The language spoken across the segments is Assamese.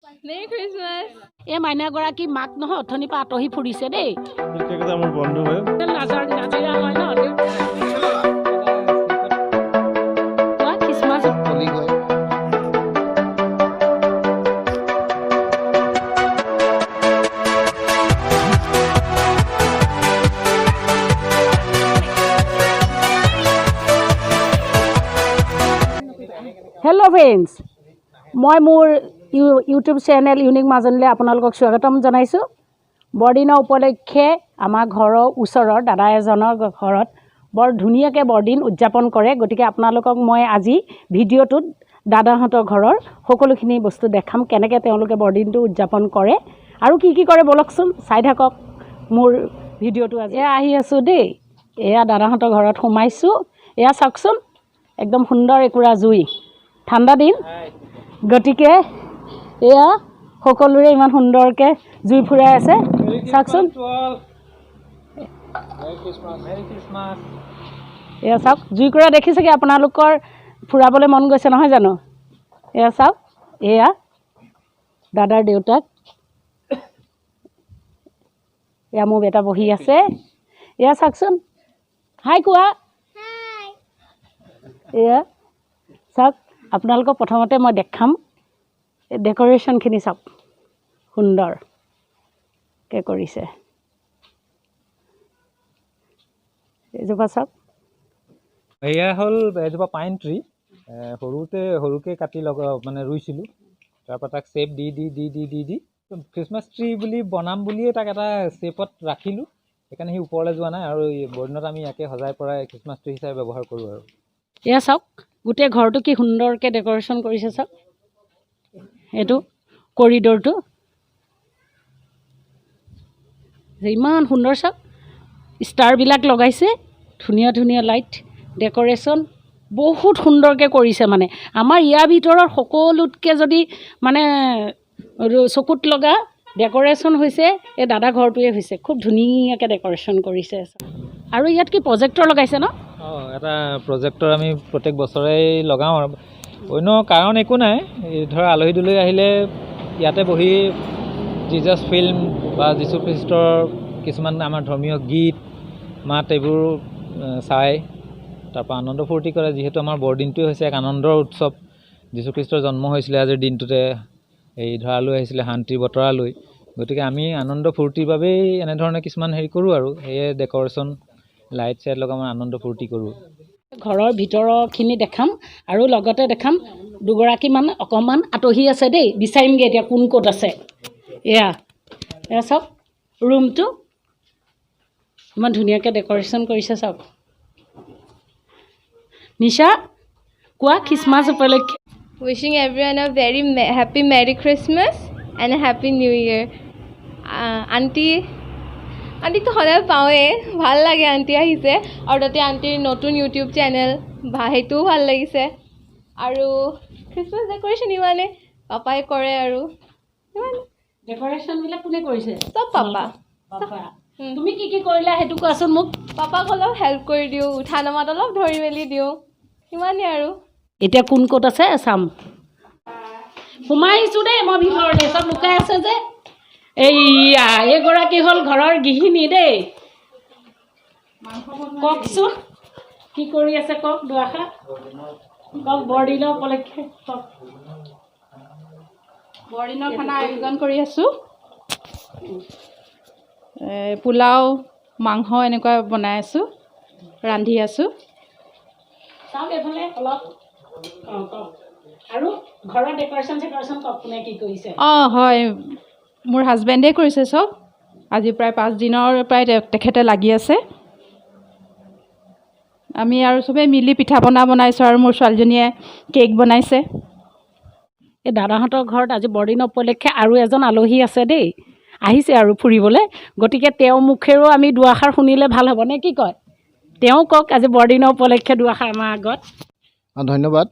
Merry Christmas. এই মাইনাগৰাকী মাক নহয়, অথনিৰ পৰা আঁতৰি ফুৰিছে দেই। মোৰ বন্ধু হয়। নাজিৰা হয় ন? খ্ৰীষ্টমাছ। হেল্ল' ফ্ৰেণ্ডছ, মই মোৰ ইউটিউব চেনেল ইউনিক মাজনীলৈ আপোনালোকক স্বাগতম জনাইছোঁ। বৰদিনৰ উপলক্ষে আমাৰ ঘৰৰ ওচৰৰ দাদা এজনৰ ঘৰত বৰ ধুনীয়াকৈ বৰদিন উদযাপন কৰে। গতিকে আপোনালোকক মই আজি ভিডিঅ'টোত দাদাহঁতৰ ঘৰৰ সকলোখিনি বস্তু দেখাম, কেনেকৈ তেওঁলোকে বৰদিনটো উদযাপন কৰে আৰু কি কি কৰে। ব'লকচোন, চাই থাকক মোৰ ভিডিঅ'টো। আজি এয়া আহি আছোঁ দেই, এয়া দাদাহঁতৰ ঘৰত সোমাইছোঁ। এয়া চাওকচোন, একদম সুন্দৰ একুৰা জুই, ঠাণ্ডা দিন, গতিকে এয়া সকলোৰে ইমান সুন্দৰকৈ জুই ফুৰাই আছে। চাওকচোন, এয়া চাওক, জুইকুৰা দেখিছেগৈ আপোনালোকৰ ফুৰাবলৈ মন গৈছে নহয় জানো? এয়া চাওক, এয়া দাদাৰ দেউতাক, এয়া মোৰ বেটা বহি আছে। এয়া চাওকচোন, হাই কোৱা। এয়া চাওক, আপোনালোকক প্ৰথমতে মই দেখাম ডেক'ৰেশ্যনখিনি। চাওক, সুন্দৰকৈ কৰিছে। এইজোপা চাওক, এয়া হ'ল এজোপা পাইন ট্ৰি। সৰুতে সৰুকৈ কাটি লগা মানে ৰুইছিলোঁ, তাৰপৰা তাক শ্বেপ দি দি দি দি দি দি খ্ৰীষ্টমাছ ট্ৰি বুলি বনাম বুলিয়ে তাক এটা শ্বেপত ৰাখিলোঁ, সেইকাৰণে সি ওপৰলৈ যোৱা নাই। আৰু বৰদিনত আমি ইয়াকে সজাই পৰাই খ্ৰীষ্টমাছ ট্ৰি হিচাপে ব্যৱহাৰ কৰোঁ। আৰু এয়া চাওক, গোটেই ঘৰটো কি সুন্দৰকৈ ডেক'ৰেশ্যন কৰিছে। চাওক, এইটো কৰিডৰটো ইমান সুন্দৰ। চাওক, ষ্টাৰবিলাক লগাইছে, ধুনীয়া ধুনীয়া লাইট ডেক'ৰেশ্যন বহুত সুন্দৰকৈ কৰিছে। মানে আমাৰ ইয়াৰ ভিতৰত সকলোতকৈ যদি মানে চকুত লগা ডেক'ৰেশ্যন হৈছে এই দাদা ঘৰটোৱে হৈছে, খুব ধুনীয়াকৈ ডেক'ৰেশ্যন কৰিছে। আৰু ইয়াত কি প্ৰজেক্টৰ লগাইছে ন? অঁ, এটা প্ৰজেক্টৰ আমি প্ৰত্যেক বছৰেই লগাওঁ। আৰু অন্য কাৰণ একো নাই, ধৰা আলহী দুলহী আহিলে ইয়াতে বহি জিজাছ ফিল্ম বা যীশুখ্ৰীষ্টৰ কিছুমান আমাৰ ধৰ্মীয় গীত মাত এইবোৰ চাই তাৰপৰা আনন্দ ফূৰ্তি কৰে। যিহেতু আমাৰ বৰদিনটোৱে হৈছে এক আনন্দৰ উৎসৱ, যীশুখ্ৰীষ্টৰ জন্ম হৈছিলে আজিৰ দিনটোতে, এই ধৰালৈ আহিছিলে শান্তিৰ বতৰা লৈ। গতিকে আমি আনন্দ ফূৰ্তিৰ বাবেই এনেধৰণে কিছুমান হেৰি কৰোঁ আৰু সেয়ে ডেক'ৰেশ্যন লাইট চাইট লগাই আমাৰ আনন্দ ফূৰ্তি কৰোঁ। ঘৰৰ ভিতৰৰখিনি দেখাম আৰু লগতে দেখাম দুগৰাকীমান অকণমান আঁতৰি আছে দেই, বিচাৰিমগৈ এতিয়া কোন ক'ত আছে। এয়া এয়া চাওক, ৰুমটো ইমান ধুনীয়াকৈ ডেক'ৰেশ্যন কৰিছে। চাওক, নিশা কোৱা, খ্ৰীষ্টমাছ উপলক্ষে। Wishing everyone a very happy Merry Christmas and a Happy New Year. Aunty, আণ্টিকতো সদায় পাওঁৱেই, ভাল লাগে আণ্টি আহিছে। আৰু তাতে আণ্টিৰ নতুন ইউটিউব চেনেল, সেইটোও ভাল লাগিছে। আৰু খ্ৰীষ্টমাছ ডেক'ৰেশ্যন ইমানে পাপাই কৰে আৰু ইমানে। ডেক'ৰেশ্যনবিলাক কোনে কৰিছে? চব পাপা। তুমি কি কি কৰিলা সেইটো কোৱাচোন মোক। পাপাক অলপ হেল্প কৰি দিওঁ, উঠা নমাত অলপ ধৰি মেলি দিওঁ, সিমানেই আৰু। এতিয়া কোন ক'ত আছে চাম। সোমাই আহিছোঁ দেই মই ভিতৰলৈ, চব লুকাই আছে যে। এইয়া এইগৰাকী হ'ল ঘৰৰ গৃহিণী দেই। কওকচোন কি কৰি আছে, কওক দুআষাৰ কওক, বৰদিনৰ উপলক্ষে কওক। বৰদিনৰ খানা আয়োজন কৰি আছোঁ, পোলাও মাংস এনেকুৱা বনাই আছোঁ, ৰান্ধি আছোঁ। চাওক এইফালে অলপ। অঁ কওক, আৰু ঘৰৰ ডেক'ৰেশ্যন চেকৰেশ্যন কওক, কোনে কি কৰিছে? অঁ হয়, মোৰ হাজবেণ্ডে কৰিছে চব। আজি প্ৰায় 5 দিনৰ প্ৰায় তেখেতে লাগি আছে। আমি আৰু চবেই মিলি পিঠা পনা বনাইছোঁ আৰু মোৰ ছোৱালীজনীয়ে কেক বনাইছে। এই দাদাহঁতৰ ঘৰত আজি বৰদিনৰ উপলক্ষে আৰু এজন আলহী আছে দেই, আহিছে আৰু ফুৰিবলৈ। গতিকে তেওঁৰ মুখেৰেও আমি দুআষাৰ শুনিলে ভাল হ'ব নে কি কয়? তেওঁ কওক আজি বৰদিনৰ উপলক্ষে দুআষাৰ আমাৰ আগত। ধন্যবাদ।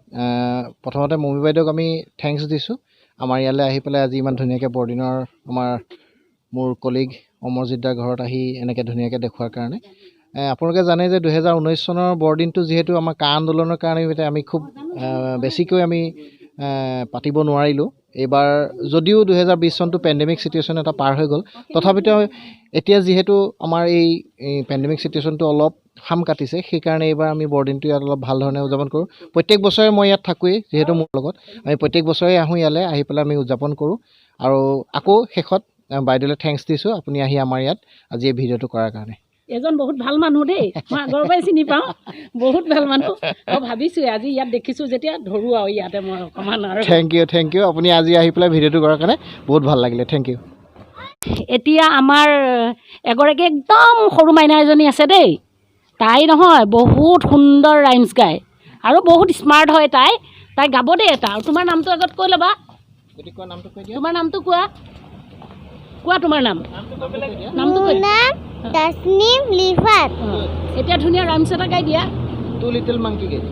প্ৰথমতে মমী বাইদেউক আমি thanks দিছোঁ, আমাৰ ইয়ালৈ আহি পেলাই আজি ইমান ধুনীয়াকৈ বৰদিনৰ আমাৰ মোৰ কলিগ অমৰজিৎ দাৰ ঘৰত আহি এনেকৈ ধুনীয়াকৈ দেখুওৱাৰ কাৰণে। আপোনালোকে জানে যে 2019 চনৰ বৰদিনটো যিহেতু আমাৰ কা আন্দোলনৰ কাৰণে আমি খুব বেছিকৈ আমি পাতিব নোৱাৰিলোঁ। এইবাৰ যদিও 2020 চনটো পেণ্ডেমিক চিটুৱেশ্যন এটা পাৰ হৈ গ'ল, তথাপিতো এতিয়া যিহেতু আমাৰ এই পেণ্ডেমিক চিটুৱেশ্যনটো অলপ শাম কাটিছে, সেইকাৰণে এইবাৰ আমি বৰদিনটো ইয়াত অলপ ভাল ধৰণে উদযাপন কৰোঁ। প্ৰত্যেক বছৰে মই ইয়াত থাকোঁৱেই, যিহেতু মোৰ লগত আমি প্ৰত্যেক বছৰে আহোঁ ইয়ালৈ, আহি পেলাই আমি উদযাপন কৰোঁ। আৰু আকৌ শেষত বাইদেউলৈ thanks দিছোঁ, আপুনি আহি আমাৰ ইয়াত আজি এই ভিডিঅ'টো কৰাৰ কাৰণে। এজন বহুত ভাল মানুহ দেই, মই আগৰ পৰাই চিনি পাওঁ, বহুত ভাল মানুহ। মই ভাবিছোঁ আজি ইয়াত দেখিছোঁ যেতিয়া ধৰোঁ আৰু ইয়াতে মই অকণমান আৰু। Thank U, thank U, আপুনি আজি আহি পেলাই ভিডিঅ'টো কৰাৰ কাৰণে বহুত ভাল লাগিলে, thank U. এতিয়া আমাৰ এগৰাকী একদম সৰু মাইনা এজনী আছে দেই, তাই নহয় বহুত সুন্দৰ ৰাইমছ গায় আৰু বহুত স্মাৰ্ট হয় তাই। তাই গাব দেই এটা। আৰু তোমাৰ নামটো আগত কৈ ল'বা, তোমাৰ নামটো কোৱা, কোৱা তোমাৰ নাম, নামটো কৈ। তাসনিম লিফাত। এতিয়া ধুনীয়া ৰাইমছ এটা গাই দিয়া। টু লিটল মাংকি গাই।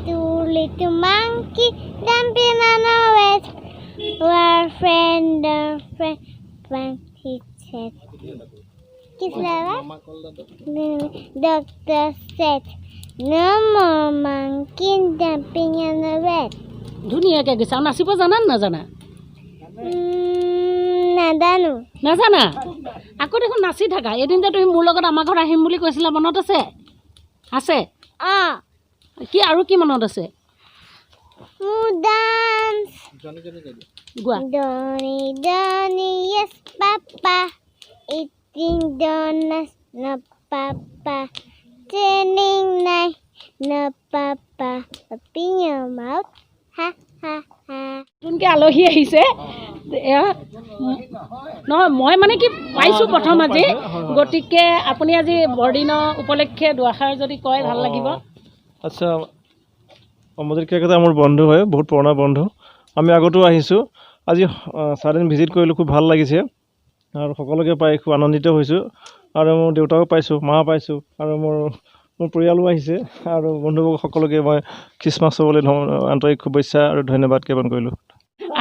Two little monkey jumping on a wedge were friend friend friend he said. Doctor said no more monkey jumping on a wedge. ধুনীয়াকৈ গৈছে। আৰু নাচিব জানা নে নাজানা? নাজানো। নাজানা? আকৌ দেখোন নাচি থাকা। এদিন যে তুমি মোৰ লগত আমাৰ ঘৰত আহিম বুলি কৈছিলা, মনত আছে? আছে? অঁ। কি আৰু কি মনত আছে? মোৰ dance. Goa. Johnny, Johnny, yes, Papa. Eating donuts, no, Papa. Turning night, no, Papa. Open your mouth, ha, ha, ha. নতুনকৈ আলহী আহিছে। এয়া নহয়, মই মানে কি পাইছোঁ প্ৰথম আজি, গতিকে আপুনি আজি বৰদিনৰ উপলক্ষে দুআষাৰ যদি কয় ভাল লাগিব। আচ্ছা, অমৰজিৎ কেৰকেটা মোৰ বন্ধু হয়, বহুত পুৰণা বন্ধু, আমি আগতেও আহিছোঁ। আজি ছাডেন ভিজিট কৰিলোঁ, খুব ভাল লাগিছে আৰু সকলোকে পাই খুব আনন্দিত হৈছোঁ। আৰু মোৰ দেউতাকো পাইছোঁ, মা পাইছোঁ, আৰু মোৰ পৰিয়ালো আহিছে আৰু বন্ধুবৰ্গ সকলোকে মই খ্ৰীষ্টমাছ হ'বলৈ আন্তৰিক শুভেচ্ছা আৰু ধন্যবাদ জ্ঞাপন কৰিলোঁ।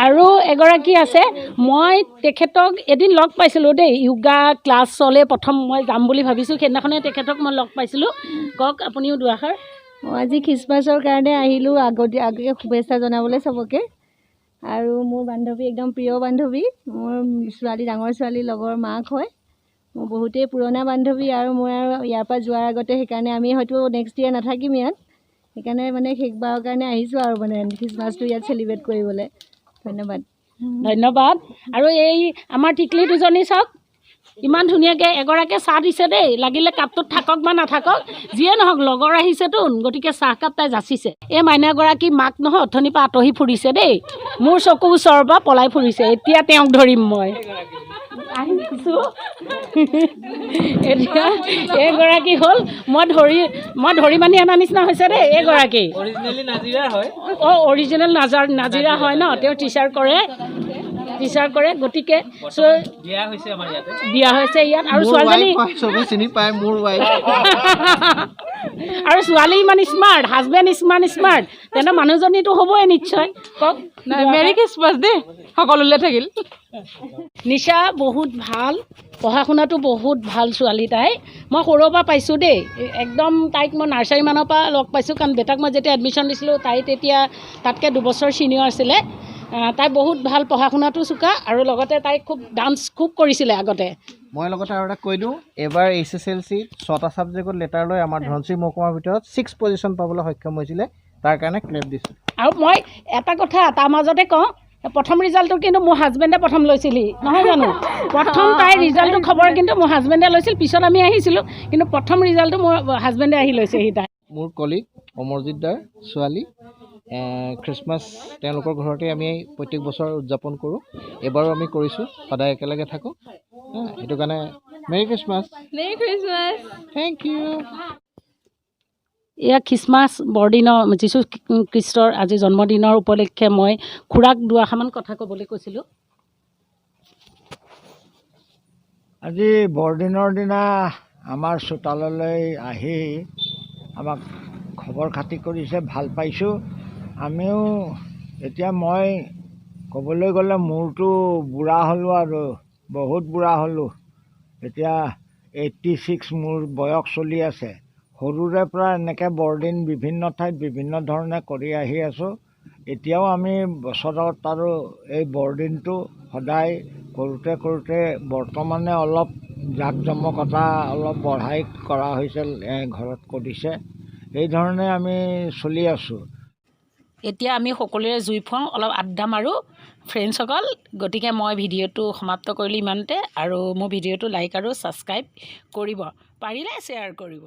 আৰু এগৰাকী আছে, মই তেখেতক এদিন লগ পাইছিলোঁ দেই, য়োগা ক্লাছলৈ প্ৰথম মই যাম বুলি ভাবিছোঁ, সেইদিনাখনে তেখেতক মই লগ পাইছিলোঁ। কওক আপুনিও দুআষাৰ। মই আজি খ্ৰীষ্টমাছৰ কাৰণে আহিলোঁ, আগতীয়াকৈ শুভেচ্ছা জনাবলৈ চবকে। আৰু মোৰ বান্ধৱী একদম প্ৰিয় বান্ধৱী, মোৰ ছোৱালী, ডাঙৰ ছোৱালীৰ লগৰ মাক হয়, মোৰ বহুতেই পুৰণা বান্ধৱী। আৰু মই আৰু ইয়াৰ পৰা যোৱাৰ আগতে, সেইকাৰণে আমি হয়তো নেক্সট ইয়েৰ নাথাকিম ইয়াত, সেইকাৰণে মানে শেষবাৰৰ কাৰণে আহিছোঁ আৰু মানে খ্ৰীষ্টমাছটো ইয়াত চেলিব্ৰেট কৰিবলৈ। ধন্যবাদ। ধন্যবাদ। আৰু এই আমাৰ টিকলি দুজনী চাওক, ইমান ধুনীয়াকৈ এগৰাকীয়ে চাহ দিছে দেই, লাগিলে কাপটোত থাকক বা নাথাকক, যিয়ে নহওক লগৰ আহিছেতো, গতিকে চাহকাপ তাই যাচিছে। এই মাইনাগৰাকী মাক নহয়, অথনিৰ পৰা আঁতহি ফুৰিছে দেই, মোৰ চকুৰ ওচৰৰ পৰা পলাই ফুৰিছে। এতিয়া তেওঁক ধৰিম মই, আহিছোঁ। এতিয়া এইগৰাকী হ'ল, মই ধৰি বান্ধি অনা নিচিনা হৈছে দেই এইগৰাকী। অঁ, অৰিজিনেল নাজিৰা হয় ন, তেওঁ টিচাৰ কৰে, গতিকে বিয়া হৈছে ইয়াত। আৰু ছোৱালীজনী চিনি পায় মোৰ ৱাইফ, আৰু ছোৱালী ইমান স্মাৰ্ট, হাজবেণ্ড ইমান স্মাৰ্ট, তেনে মানুহজনীতো হ'বই নিশ্চয়। কওক। মেৰী খ্ৰীষ্টমাছ দেই সকলোলৈ থাকিল। নিশা বহুত ভাল, পঢ়া শুনাটো বহুত ভাল ছোৱালী তাই। মই সৰুৰ পৰা পাইছোঁ দেই, একদম তাইক মই নাৰ্চাৰী মানৰ পৰা লগ পাইছোঁ, কাৰণ বেটাক মই যেতিয়া এডমিশ্যন দিছিলোঁ তাই তেতিয়া তাতকৈ 2 বছৰ ছিনিয়ৰ আছিলে। তাই বহুত ভাল, পঢ়া শুনাটো চোকা, আৰু লগতে তাই খুব ডান্স খুব কৰিছিলে আগতে। মই লগতে আৰু এটা কৈ দিওঁ, এইবাৰ HSLC 6টা ছাবজেক্টত লেটাৰ লৈ আমাৰ ধনশিৰি মহকুমাৰ ভিতৰত 6 পজিশ্যন পাবলৈ সক্ষম হৈছিলে, তাৰ কাৰণে ক্লেপ দিছোঁ। আৰু মই এটা কথা তাৰ মাজতে কওঁ, প্ৰথম ৰিজাল্টটো কিন্তু মোৰ হাজবেণ্ডে প্ৰথম লৈছিলহি, নহয় জানো? প্ৰথম তাইৰ ৰিজাল্টটো খবৰ কিন্তু মোৰ হাজবেণ্ডে লৈছিল, পিছত আমি আহিছিলোঁ, কিন্তু প্ৰথম ৰিজাল্টটো মোৰ হাজবেণ্ডে আহি লৈছেহি তাই। মোৰ কলিগ অমৰজিৎ দাৰ ছোৱালী, খ্ৰীষ্টমাছ তেওঁলোকৰ ঘৰতে আমি প্ৰত্যেক বছৰ উদযাপন কৰোঁ, এইবাৰো আমি কৰিছোঁ, সদায় একেলগে থাকোঁ, সেইটো কাৰণে merry Christmas. Merry Christmas. Thank you. এয়া খ্ৰীষ্টমাছ বৰদিনৰ, যীশু খ্ৰীষ্টৰ আজি জন্মদিনৰ উপলক্ষে মই খুৰাক দুআষাৰমান কথা ক'বলৈ কৈছিলোঁ। আজি বৰদিনৰ দিনা আমাৰ চোতাললৈ আহি আমাক খবৰ খাতি কৰিছে, ভাল পাইছোঁ। আমিও এতিয়া মই ক'বলৈ গ'লে মোৰতো বুঢ়া হ'লোঁ আৰু বহুত বুঢ়া হ'লোঁ, এতিয়া 86 মোৰ বয়স চলি আছে। সৰুৰে পৰা এনেকৈ বৰদিন বিভিন্ন ঠাইত বিভিন্ন ধৰণে কৰি আহি আছোঁ। এতিয়াও আমি বছৰত আৰু এই বৰদিনটো সদায় কৰোঁতে কৰোঁতে বৰ্তমানে অলপ জাক জমকতা অলপ বঢ়াই কৰা হৈছে, ঘৰত কৰিছে। এই ধৰণে আমি চলি আছোঁ। এতিয়া আমি সকলোৰে জুই ফুৱাওঁ, অলপ আড্ডা মাৰোঁ ফ্ৰেণ্ডছসকল। গতিকে মই ভিডিঅ'টো সমাপ্ত কৰিলোঁ ইমানতে আৰু মোৰ ভিডিঅ'টো লাইক আৰু ছাবস্ক্ৰাইব কৰিব, পাৰিলে শ্বেয়াৰ কৰিব।